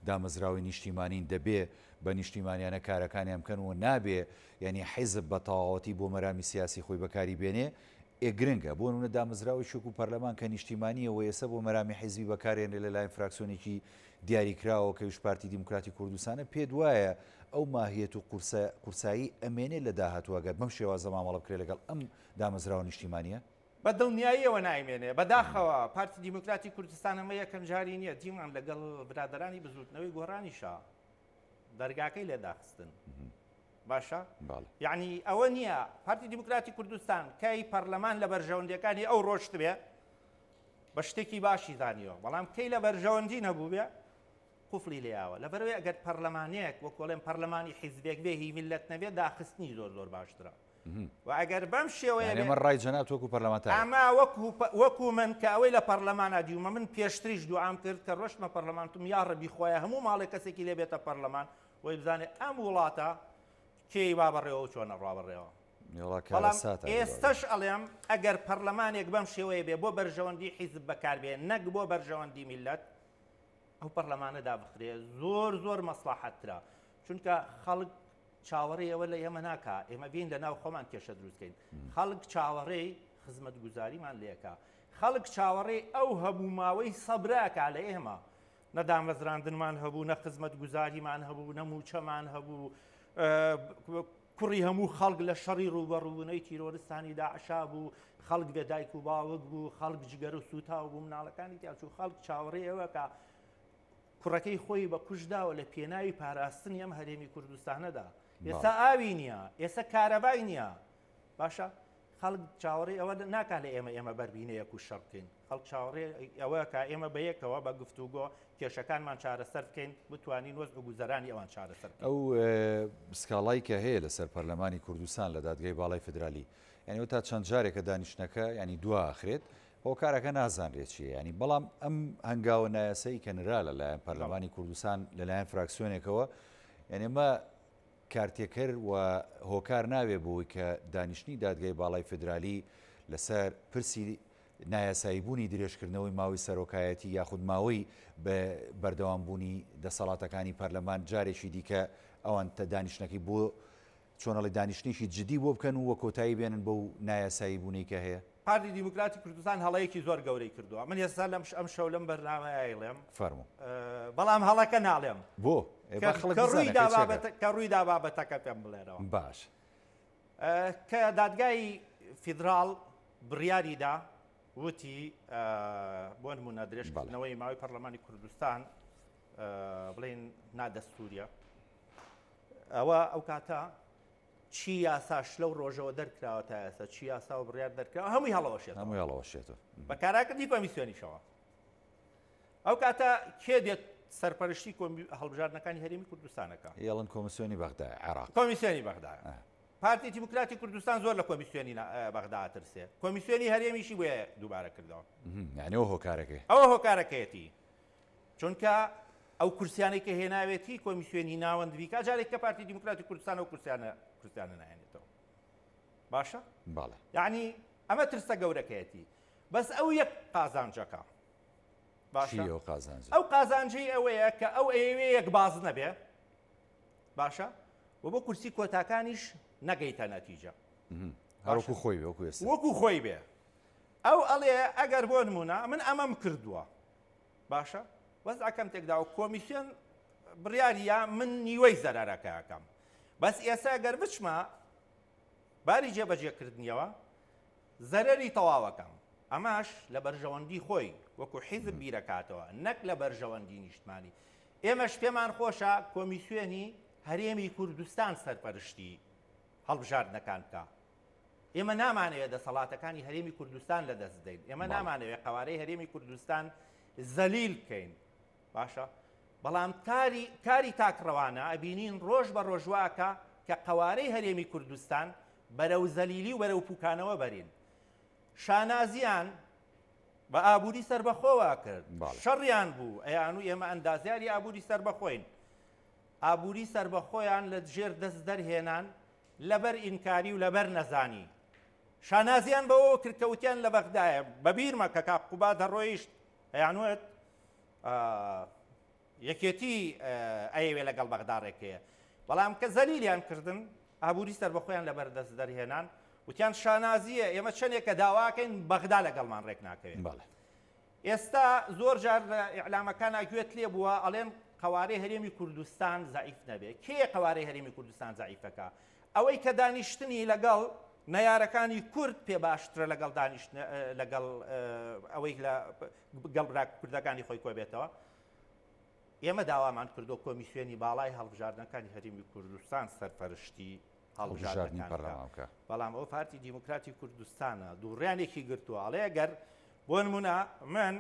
دامەزراوەی نیشتیمانین دەبێ بە نیشتیمانیانە کارەکانیان بکەن و نابێ یانی حیزب بە تەواوەتی بۆ مەرامی سیاسی خۆی بەکاری بێنێ ئێ گرنگە، بۆ نمونە دامەزراوەیەکی وەکو پەرلەمان کە نیشتیمانییە و ئێستا بۆ مەرامی حیزبی بەکارێنرێ لەلایەن فراکسیۆنێکی دیاریکراوەوە کە ئەویش پارتی دیموکراتی کوردستانە، پێت وایە ئەو ماهیەت و قورسایی ئەمێنێ لە داهاتوو ئەگەر بەم شێوازە مامەڵە بکرێ لەگەڵ ئەم دامەزراوە نیشتیمانییە؟ بە دڵنیاییەوە نایمێنێ. بەداخەوە پارتی دیموکراتی کوردستان ئەمە یەکەم جاری نییە، دیمان لەگەڵ برادەرانی بزووتنەوەی گۆڕانیشا دەرگاکەی لێ داخستن. باشە یعنی ئەوە نییە پارتی دیموکراتی کوردستان کەی پەرلەمان لە بەرژەوەندیەکانی ئەو ڕۆشتبێ بە شتێکی باشی زانیەوە بەڵام کەی لە بەرژەوەندی نەبوو بێ قفلی لێیاوە لەبەرەوەی ئەگەر پەرلەمانێک وەکۆڵێن پەرلەمانی حیزبێک بێ هی میلەت نەبێ داخستنی زۆر زۆر باشترە و ئەگەر بەم شێوەیە ئێمە ڕای جەنابت وەکو پەرلەمانتار ئەمە وەکو وەکو من کە ئەوەی لە پەرلەمانە دیومە من پێشتریش دوعام کرد کە ڕۆشتمە پەرلەمانتم یا ڕەبی خۆیان هەموو ماڵێک کەسێکی لێ بێتە پەرلەمان وەی بزانێ ئەم وڵاتە کێی وا بەڕێوە و چۆن ئەڕوا بەڕێوە. بەڵام ئێستەش ئەڵێم ئەگەر پەرلەمانێک بەم شێوەیە بێ بۆ بەرژەوەندی حیزب بەکاربێ نەک بۆ بەرژەوەندی میلەت ئەو پەرلەمانە دابخرێ زۆر زۆر مەسڵەحەتترە چونکە خەڵک چاوەڕێی ئەوە لە ئێمە ناکا ئێمە بین لە ناو خۆمان کێشە دروستکەین خەڵک چاوەڕێی خزمەتگوزاریمان لێکا خەڵک چاوەڕێی ئەو هەبوو ماوەی سەبراکا لە ئێمە نە دامەزراندنمان هەبوو نە خزمەتگوزاریمان هەبوو نە موچەمان هەبوو کوڕی هەموو خەڵک لە شەڕی ڕووبەڕووبوونەوەی تیرۆرستانی داعشا بوو، خەڵک بێ دایک و باوک بوو، خەڵک جگەر و سووتاو بوو، مناڵەکانی تیا چوو، خەڵک چاوەڕێی ئەوە کە کوڕەکەی خۆی بە کوشت داوە لە پێناوی پاراستنی ئەم هەرێمی کوردستانەدا. ئێستا ئاوی نییە، ئێستا کارەبای نییە. باشە خەڵک چاوەڕێی ئەوە ناکا لە ئێمە ئێمە بەربینەیەک و شەڕ بکەین. خەڵک چاوەڕێی ئەوە کا ئێمە بەیەکەوە بە گفتوگۆ کێشەکانمان چارەسەر بکەین، بتوانین وەزع و گوزەرانی ئەوان چارەسەر بکەین. ئەو سکاڵای کە هەیە لەسەر پەرلەمانی کوردستان لە دادگای باڵای فیدرالی، یانی ئەوە تا چەند جارێکە دانیشتنەکە یانی دوا ئەخرێت، هۆکارەکە نازانرێت چییە، یانی بەڵام ئەم هەنگاوە نایاسایی کە نرا لە لایەن پەرلەمانی کوردستان لە لایەن فراکسیۆنێکەوە، یانی ئەمە کارتێکەر و هۆکار نابێ بۆی کە دانیشتنی دادگای باڵای فیدرالی لەسەر پرسی نایاساییبوونی درێژکردنەوەی ماوەی سەرۆکایەتی یاخود ماوەی بەردەوامبوونی دەسەڵاتەکانی پەرلەمان جارێکی دیکە ئەوان دانیشتنەکەی بۆ چۆن ئەڵێ دانیشتنێکی جدی بۆ بکەن و کۆتایی بێنن بەو نایاساییبوونەی کە هەیە؟ پارتی دیموکراتی کوردستان هەڵەیەکی زۆر گەورەی کردووە من ئێستا لەم ئەمشەو لەم بەرنامەیە ئەیڵێم. فەرموو. بەڵام هەڵەکە ناڵێم. بۆ؟ ئێ با خەڵک بزانێ کە چێکە. کە ڕوویدا بابەتەکە پێم بڵێرەوە. باش. کە دادگای فیدراڵ بڕیاری دا وتی بۆ نمونە درێژکردنەوەی ماوەی پەرلەمانی کوردستان بڵین نادەستوریە ئەوە ئەو کاتە چی یاساش لەو ڕۆژەوە دەرکراوە تا ئێستا چی یاسا و بڕیار دەرکراوە هەمووی هەڵەوەشێت هەمووی هەڵەوەشێتەوە بە کاراکردنی کۆمیسیۆنیشەوە ئەو کاتە کێ دێت سەرپەرشتی هەڵبژاردنەکانی هەرێمی کوردستانەکە یاڵن کۆمیسیۆنی بەغدا عێراق کۆمیسیۆنی بەغدا پارتی دیموکراتی کوردستان زۆر لە کۆمیسیۆنی بەغدا ئەترسێ کۆمیسیۆنی هەرێمیشی بۆیە دووبارە کردەوە یعنی ئەوە هۆکارەکەی ئەوە هۆکارەکەیەتی چونکە ئەو کورسیانەی کە هێناوێتی کۆمیسیۆنی ناوەند بیکا جارێک کە پارتی دیموکراتی کوردستان ئەو کورسیانە کورسیانە نایەنێتەوە باشە بەڵێ یعنی ئەمە ترسە گەورەکەیەتی بەس ئەو یەک قازانجەکە باشە ئەو قازانج ئەو قازانجی ئەوەیە کە ئەو ئەیەوێ یەک باز نەبێ باشە و بۆ کورسی کۆتاکانیش نەگەیتە نەتیجە هەروەکو خۆی بێ وەکو ئێستا وەکو خۆی بێ ئەو ئەڵێ ئەگەر بۆ نمونە من ئەمەم کردووە باشە وەزعەکەم تێکداوە کۆمیسیۆن بڕیاریە من نیوەی زەرارەکەکەم بەس ئێستا گەر بچمە باری جێبەجێکردنیەوە زەرەری تەواوەکەم ئەمەش لە بەرژەوەندی خۆی وەکو حیزب بیرەکاتەوە نەک لە بەرژەوەندی نیشتمانی ئێمەش پێمان خۆشە کۆمیسیۆنی هەرێمی کوردستان سەرپەرشتی هەڵبژاردنەکان بکا. ئێمە نامانەوێت دەسەڵاتەکانی هەرێمی کوردستان لەدەست بدەین. ئێمە نامانەوێت قەوارەی هەرێمی کوردستان زەلیل بکەین. باشە بەڵام کاری کاری تاکڕەوانە ئەبینین ڕۆژ بە ڕۆژ واکە کە قەوارەی هەرێمی کوردستان بەرەو زەلیلی و بەرەو پوکانەوە بەرین. شانازیان بە ئابووری سەربەخۆوە ئەکرد، شەڕیان بوو، ئەیانوو ئێمە ئەندازیاری ئابووری سەربەخۆین. ئابووری سەربەخۆیان لە ژێر دەست دەرهێنان لەبەر ئینکاری و لەبەر نەزانی. شانازیان بەوەوە کرد کە وتیان لە بەغدایە. بە بیرمە کە کاک قوباد دەڕۆیشت ئەیانوت یەکێتی ئەیەوێ لەگەڵ بەغدا ڕێکەیە. بەڵام کە زەلیلیان کردن ئابووری سەربەخۆیان لەبەر دەست دەرهێنان، وتیان شانازییە ئێمە چەندێکە داواکەین بەغدا لەگەڵمان ڕێک ناکەوێت. ئێستا زۆر جار لە ئیعلامەکانا گوێت لێ بووە ئەڵێن قەوارەی هەرێمی کوردستان زەعیف نەبێ. کێیە قەوارەی هەرێمی کوردستان زەعیفەکە؟ ئەوەی کە دانیشتنی لەگەڵ نەیارەکانی کورد پێ باشترە لەگەڵ دانیشتن لەگەڵ ئەوەی لە گەڵ برا کوردەکانی خۆی کۆبێتەوە. ئێمە داوامان کردو کۆمیسیۆنی باڵای هەڵبژاردنەکانی هەرێمی کوردستان سەرپەرشتی هەڵبژاردنی پەرلەمان بکا. بەڵام ئەوە پارتی دیموکراتی کوردستانە دووڕیانێکی گرتووە ئەڵێ گەر بۆ نمونە من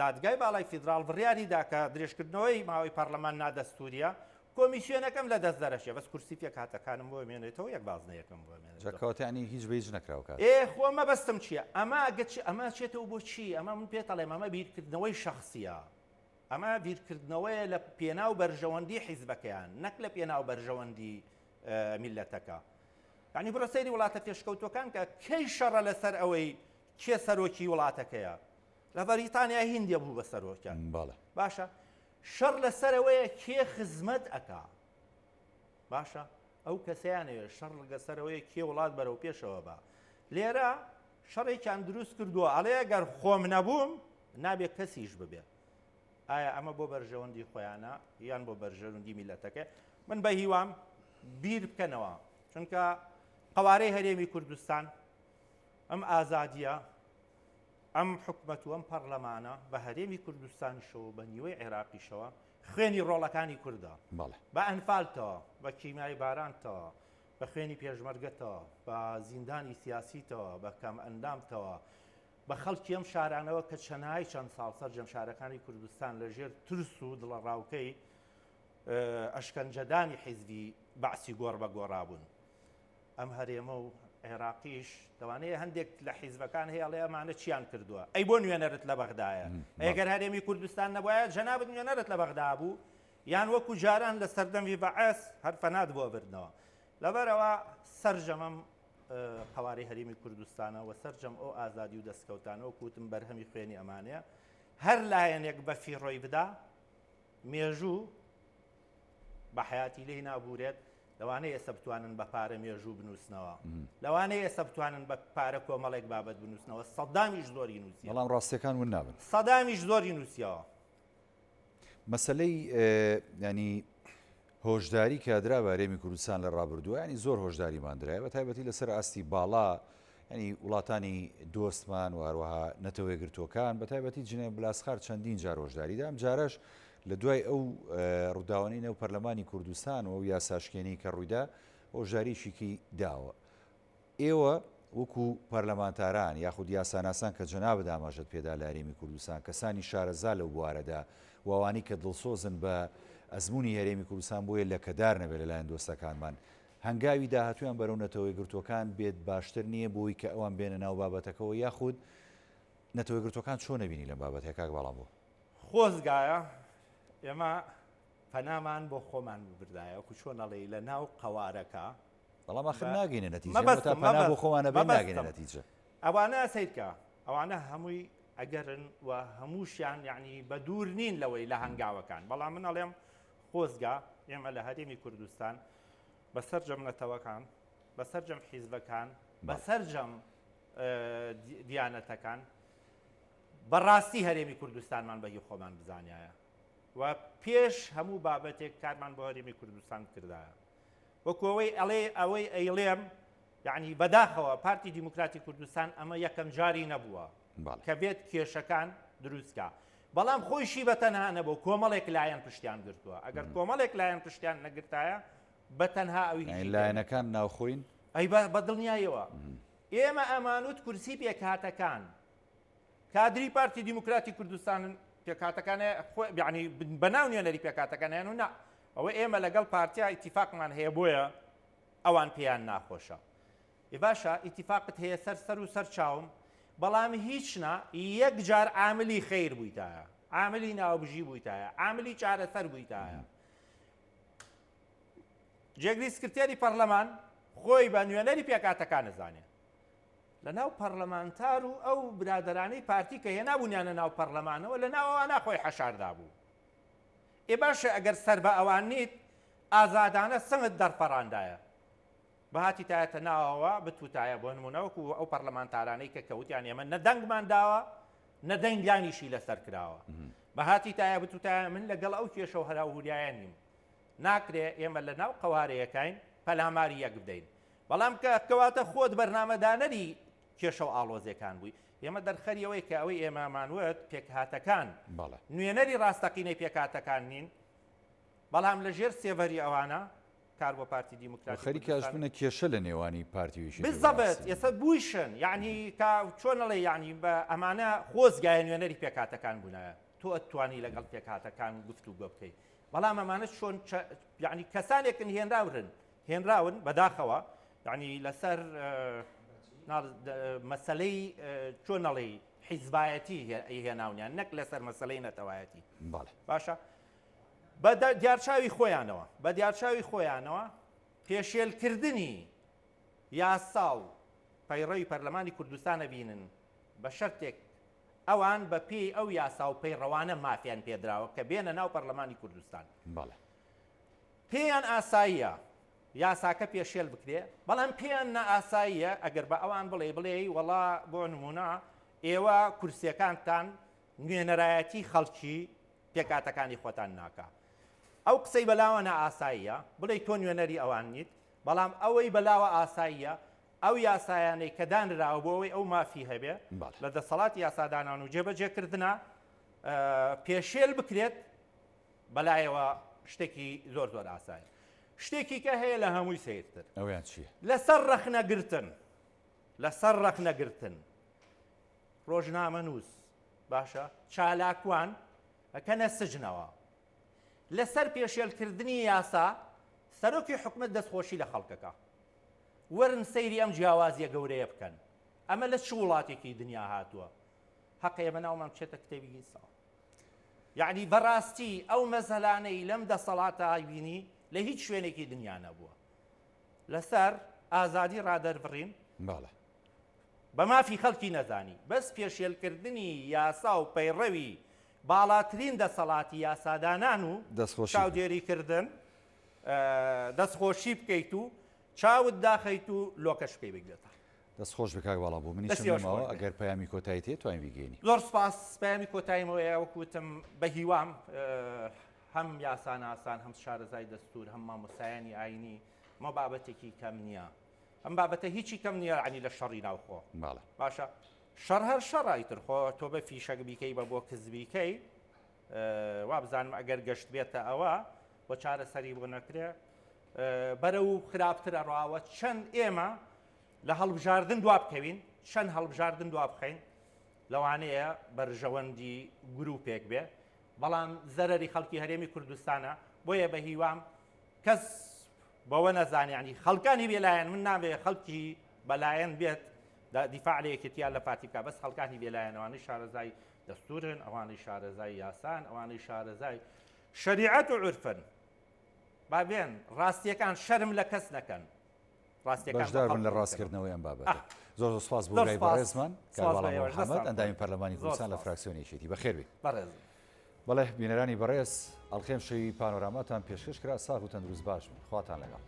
دادگای باڵای فیدراڵ بڕیاری دا کە درێژکردنەوەی ماوەی پەرلەمان نادەستوریە کۆمیسیۆنەکەم لە دەست دەرەچێ بەس کورسی پێکهاتەکانم بۆ مێنێتەوە یەک بازنەیەکم بۆ مێنێتەوە. جا کەواتە یانی هیچ بە هیچ نەکراوە کات. ئێ خۆ مەبەستم چییە ئەمە گەچ ئەمە چێتەوە بۆ چی ئەمە من پێت ئەڵێم ئەمە بیرکردنەوەی شەخسیە ئەمە بیرکردنەوەیە لە پێناو بەرژەوەندی حیزبەکەیان نەک لە پێناو بەرژەوەندی میللەتەکە. یعنی بڕۆ سەیری وڵاتە پێشکەوتوەکان کە کەی شەڕە لەسەر ئەوەی کێ سەرۆکی وڵاتەکەیە. لە بەریتانیا هیندیە بوو بە سەرۆکیان. بەڵێ. باشە شەڕ لەسەرەوەیە کێ خزمەت ئەکا. باشە ئەو کەسەیانەوێ شەڕ لەسەرەوەیە کێ وڵات بەرەو پێشەوە با. لێرە شەڕێکیان دروست کردووە ئەڵێ ئەگەر خۆم نەبووم نابێ کەسیش ببێ. ئایا ئەمە بۆ بەرژەوەندی خۆیانە یان بۆ بەرژەوەندی میلەتەکە؟ من بە هیوام بیر بکەنەوە، چونکە قەوارەی هەرێمی کوردستان ئەم ئازادیە ئەم حکومەت و ئەم پەرلەمانە بە هەرێمی کوردستانیشەوە بە نیوەی عێراقیشەوە خوێنی ڕۆڵەکانی کوردە بە ئەنفالتەوە بە کیمیای بارانتەوە بە خوێنی پێشمەرگەتەوە بە زیندانی سیاسیتەوە بە کەم ئەندامتەوە بە خەڵکی ئەم شارانەوە کە چەنای چەند ساڵ سەرجەم شارەکانی کوردستان لە ژێر ترس و دڵەڕاوکەی ئەشکەنجەدانی حیزبی بەعسی گۆڕ بە گۆڕابوون. ئەم هەرێمە و عێراقیش لەوانەیە هەندێک لە حیزبەکان هەیە ئەڵێ ئەمانە چیان کردووە ئەی بۆ نوێنەرت لە بەغدایە ئەگەر هەرێمی کوردستان نەبوایە جەنابت نوێنەرت لە بەغدا بوو یان وەکو جاران لە سەردەمی بەعس هەر فەنات بۆ بردنەوە لەبەرەوە سەرجەمم قوارەی هەرێمی کوردستانە و سەرجەم ئەو ئازادی و دەستکەوتانە وەکو وتم بەرهەمی خوێنی ئەمانەیە هەر لایەنێک بە فیڕۆی بدا مێژوو بە حیاتی لێی نابورێت لەوانەیە ئێستا بتوانن بە پارە مێژوو بنووسنەوە لەوانەیە ئێستا بتوانن بە پارە کۆمەڵێک بابەت بنووسنەوە سەدامیش زۆری نووسی بەڵام ڕاستیەکان ون نابن سەدامیش زۆری نووسیەوە. مەسەلەی ینی هۆشداری کە درا بە هەرێمی کوردستان لە ڕابردووە ینی زۆر هۆشداریمان درایە بە تایبەتی لەسەر ئاستی باڵا ینی وڵاتانی دۆستمان و هەروەها نەتەوە یەکگرتووەکان بە تایبەتی جنێ بلاسخار چەندین جار هۆشداری دا ئەم جارەش لە دوای ئەو ڕووداوانەی نێو پەرلەمانی کوردستان و ئەو یاساشکێنەی کە ڕوویدا هۆشداریشیکی داوە ئێوە وەکو پەرلەمانتاران یاخود یاساناسان کە جەنابت ئاماژەت پێدا لە هەرێمی کوردستان کەسانی شارەزا لەو بوارەدا و ئەوانەی کە دڵسۆزن بە ئەزموونی هەرێمی کوردستان بۆیە لەکەدار نەبێت لەلایەن دۆستەکانمان هەنگاوی داهاتوویان بەرەو نەتەوەیەکگرتووەکان بێت باشتر نییە بۆی کە ئەوان بێنە ناو بابەتەکەوە یاخود نەتەوەیەکگرتووەکان چۆن ئەبینی لەم بابەتە کاک باڵامبۆ؟ خۆزگایە ئێمە پەنامان بۆ خۆمان ببردایە وەکو چۆن ئەڵێی لە ناو قەوارەکە. بەڵام ئاخر ناگەینە نەتیجە ئێمە تا پەنا بۆ خۆمان نەبەین ناگەینە نەتیجە. ئەوانە سەیرکە ئەوانە هەمووی ئەگەرن و هەمووشیان یعنی بە دوور نین لەوەی لە هەنگاوەکان بەڵام من ئەڵێم خۆزگا ئێمە لە هەرێمی کوردستان بە سەرجەم نەتەوەکان بە سەرجەم حیزبەکان بە سەرجەم دیانەتەکان بەڕاستی هەرێمی کوردستانمان بە هی خۆمان بزانایە و پێش هەموو بابەتێک کارمان بۆ هەرێمی کوردستان بکردایە وەکو ئەوەی ئەڵێ ئەوەی ئەیڵێم یعنی بەداخەوە پارتی دیموکراتی کوردستان ئەمە یەکەم جاری نەبووە کە بێت کێشەکان دروستکە بەڵام خۆیشی بە تەنها نەبوو کۆمەڵێک لایەن پشتیان گرتووە ئەگەر کۆمەڵێک لایەن پشتیان نەگرتایە بە تەنها ئەوی لایەنەکان ناوخۆین ئەی بە دڵنیایەوە ئێمە ئەمانوت کورسی پێکهاتەکان کادری پارتی دیموکراتی کوردستانن پێکهاتەکان یعنی بەناو نوێنەری پێکهاتەکانیان و نا ئەوە ئێمە لەگەڵ پارتیا ئیتیفاقمان هەیە بۆیە ئەوان پێیان ناخۆشە ئی باشە ئیتیفاقت هەیە سەر سەر و سەر چاوم بەڵام هیچ نا یەک جار عاملی خەیر بوویتایە عاملی ناوبژی بوویتایە عاملی چارەسەر بوویتایە جێگری سکرتێری پەرلەمان خۆی بە نوێنەری پێکاتەکان نەزانێ لە ناو پەڕلەمانتار و ئەو برادەرانەی پارتی کە هێنابوونیانە ناو پەڕلەمانەوە لە ناو ئەوانە خۆی حەشار دابوو. ئێ باشە ئەگەر سەر بە ئەوان نیت ئازادانە سنگت دەرپەڕاندایە بهاتیتایەتە ناوەوە بتوتایە بۆ نمونە وەکو ئەو پەڕلەمانتارانەی کە کەوتیان ئێمە نە دەنگمان داوە نە دەنگدانیشی لەسەر کراوە بهاتیتایە بتوتایە من لەگەڵ ئەو کێشە و هەراوهوریایە نیم ناکرێ ئێمە لە ناو قەوارەیەکاین پەلاماری یەک بدەین بەڵام کە کەواتە خۆت بەرنامەدانەری کێشە و ئاڵۆزیەکان بووی، ئێمە دەرخەری ئەوەی کە ئەوەی ئێمەمان وت پێکهاتەکان نوێنەری ڕاستەقینەی پێکهاتەکان نین، بەڵام لە ژێر سێبەری ئەوانە کار بۆ پارتی دیموکراتی خەریکە کوردستان بنە کێشە لە نێوانی پارتی و یەکێتی بالضبط ئێستا بوویشن یعنی کە چۆن ئەڵێ یعنی بە ئەمانە خۆزگایە نوێنەری پێکهاتەکان بوونایە تۆ ئەتوانی لەگەڵ پێکهاتەکان گفتوگۆ بکەی بەڵام ئەمانە چۆن یعنی کەسانێکن هێنراورن هێنراون بەداخەوە یعنی لەسەر مەسلەی چۆن نەڵێی حیزبایەتی هێناونیان نەک لەسەر مەسلەی نەتەوایەتی باشە بە دیارچاوی خۆیانەوە بە دیارچاوی خۆیانەوە پێشێلکردنی یاسا و پەیڕەوی پەرلەمانی کوردستان ئەبینن بە شەرتێک ئەوان بە پێی ئەو یاسا و پەیڕەوانە مافیان پێدراوە کە بێنە ناو پەرلەمانی کوردستان. بەڵێ. پێیان ئاساییە یاساکە پێشێل بکرێ، بەڵام پێیان نائاساییە ئەگەر بە ئەوان بڵێی بڵێی وەڵا بۆ نموونە ئێوە کورسیەکانتان نوێنەرایەتی خەڵکی پێکهاتەکانی خۆتان ناکا. ئەو قسەی بەلاوە نائاساییە بڵێی تۆ نوێنەری ئەوان نیت، بەڵام ئەوەی بەلاوە ئاساییە ئەو یاسایانەی کە دانراوە بۆ ئەوەی ئەو مافی هەبێ لە دەسەڵاتی یاسادانان و جێبەجێکردنا پێشێل بکرێت بەلایەوە شتێکی زۆر زۆر ئاسایە. شتێکی کە هەیە لە هەمووی سەیرتر. ئەویان چییە؟ لەسەر ڕەخنەگرتن لەسەر ڕەخنەگرتن ڕۆژنامەنووس باشە چالاکوان ئەکەنە سجنەوە لەسەر پێشێلکردنی یاسا سەرۆکی حکومەت دەستخۆشی لە خەڵکەکە وەرن سەیری ئەم جیاوازیە گەورەیە بکەن ئەمە لە چ وڵاتێکی دنیا هاتووە هەقە ئێمە ناومان بچێتە کتێبی گیسەوە یعنی بەڕاستی ئەو مەزەلانەی لەم دەسەڵاتە بینی لە هیچ شوێنێکی دنیا نەبووە لەسەر ئازادی ڕادەربڕین بەڵێ بە مافی خەڵکی نەزانی بەس پێشێلکردنی یاسا و پەیڕەوی باڵاترین دەسەڵاتی یاسادانان و چاودێریکردن دەستخۆشی بکەیت و چاوت داخەیت و لۆکەش بکەی بگرێتە. دەست خۆش بێ کاک باڵا بۆ منیشم نەماوە ئەگەر پەیامی کۆتاییت هەیە توانین بیگەینی. زۆر سپاس پەیامی کۆتاییم ئەوەیە وەک وتم بە هیوام هەم یاساناسان هەم شارەزای دەستور هەم مامۆستایانی ئاینی مە بابەتێکی کەم نییە ئەم بابەتە هیچی کەم نییە عنی لە شەڕی ناوخۆ باشە شەڕ هەر شەڕە ئیتر خۆ تۆ بە فیشەک بیکەی بە بۆ کز بیکەی وابزانم ئەگەر گەشت بێتە ئەوە بۆ چارەسەری بۆ نەکرێ بەرە و خراپتر ئەڕاوە چەند ئێمە لە هەڵبژاردن دوا بکەوین چەند هەڵبژاردن دوا بخەین لەوانەیە بەرژەوەندی گروپێک بێ بەڵام زەرەری خەڵکی هەرێمی کوردستانە بۆیە بە هیوام کەس بەوە نەزانێ یانی خەڵکانی بێلایەن من نامەوێ خەڵکی بەلایەن بێت دیفاع لە یەکێتیان لە پارتی بکا بەس خەڵکانی بێلایەن ئەوانەی شارەزای دەستورن ئەوانەی شارەزای یاسان ئەوانەی شارەزای شەریعەت و عورفن با بێن ڕاستیەکان شەرم لە کەس نەکەن ڕاستیەکان بەشدار بن لە ڕاستکردنەوەی ئەم بابەتە زۆر زۆر سپاس بۆ برای بەڕێزمان کاک باڵا محەممەد ئەندامی پەرلەمانی کوردستان لە فراکسیۆنی یەکێتی بەخێر بێی بەڕێزم. بەڵێ بینەرانی بەڕێز ئەڵقەی ئەمشەوی پانۆراماتان پێشکەش کرا ساغ و تەندروست باش بن خواتان لەگەڵ.